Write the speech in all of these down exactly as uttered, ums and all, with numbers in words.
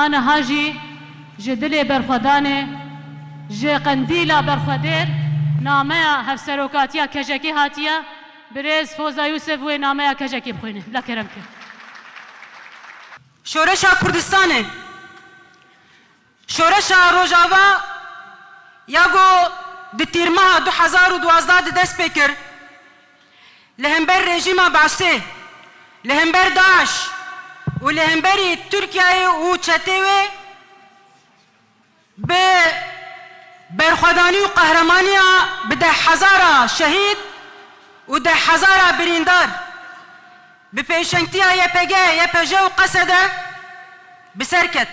Aniha jî ji dilê berxwedanê, ji qendîla berxwedêr nameya hevserokatiya kejekê hatiye, birêz Foza Yûsif wê nameya kejekê bixwîne. Bila kerem ke. Şoreşa Kurdistanê, şoreşa Rojava ya ku di tîrmeha du hezar û duwazdeh de dest pê kir, li hember rejîma Baasê, li hember DAIŞ û li hemberî Tirkiyeyê û çetê wê bi berxwedanî û qehremaniya bi deh hezara şehîd û deh hezara birîndar bi pêşengtiya Y P G, Y P J û Qesede bi ser ket.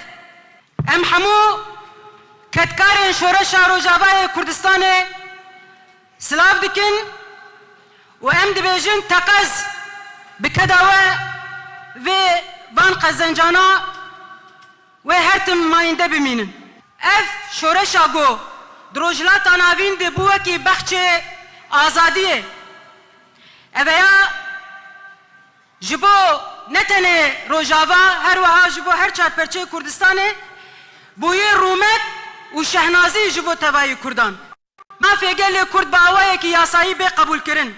Em hemû kedkarên Şoreşa Rojavayê Kurdistanê silav dikin û em dibêjin teqez bi keda we vê van qezencana wê her tim mayînde bimînin. Ev şoreşa ku di Rojhilata Navîn de bû wekî bexçê azadiyê. Ev ya ji bo ne tenê Rojava, her wiha ji bo her çar perçeyê Kurdistanê bûyî rûmet û şehnazî ji bo tevayî Kurdan. Mafê gelê Kurd bi awayekî yasayî bê qebûlkirin.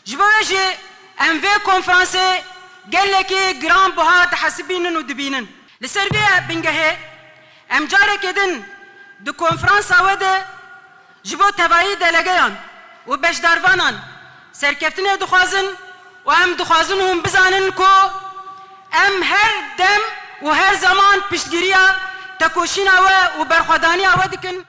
Ji bo wê jî em vê konferansê gelekî giranbuha dihesibînin û dibînin. Li ser vê bingehê em carekê din di konferansa we de ji bo tevayî delegeyan û beşdarvanan serkeftinê dixwazin û em dixwazin hûn bizanin ku em her dem û her zeman piştgiriya tekoşîna we û berxwedaniya we dikin.